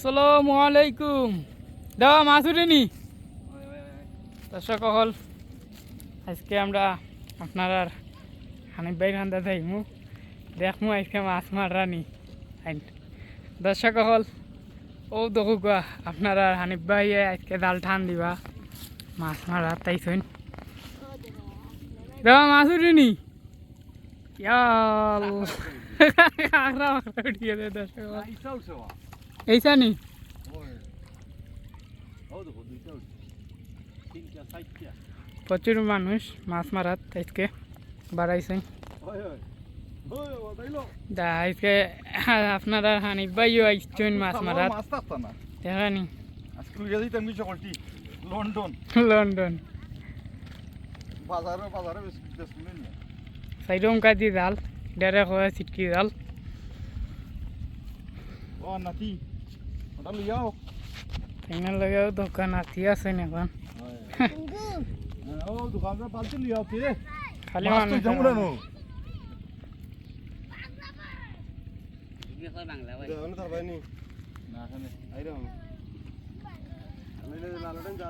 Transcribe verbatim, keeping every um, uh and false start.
আসসালামু আলাইকুম। দাও, মাছ উঠেনি? দর্শক অকল, আজকে আমরা আপনারার হানিফ ভাইর কান্দাত যাইমু, দেখমু আজকে মাছ মাররা নি। আইন। দর্শক অকল, অউ দেখউক্কা, আপনারার হানিফ ভাইয়ে আজকে জাল টান দিবা, মাছ মাররা তাইছইন। দাও, মাছ উঠেনি? ইয়া আল্লাহ। কাঁকড়া, কাঁকড়া উঠি গেছে, দর্শক অকল। এইছা নি? প্রচুর মানুষ মাছ মারাত আজকে বাড়াইছে। দা, আজকে আপনারার হানিফ ভাইও আইছইন মাছ মারাত। মাছ থাকতো না। দেখা নি? আজকে লইয়া যাইতাম কি সকলটি? লন্ডন। লন্ডন। বাজারে, বাজারে বেশ, বেশ মিলে নিয়ে। সাইডে উমকা দি জাল, ডেরে কয় ছিটকি জাল। ও নাতি, ওটা লইয়াও। এখানে লইয়াও দোকান আতি আছে না এখন। হ্যাঁ, ও দোকানদার বালতি লইয়াও তে। খালি মাছ তো মানুষ যেমন আছে। আনো। বাংলা ভাই। না, এখানে আইরাম। আমি লালটেন জাল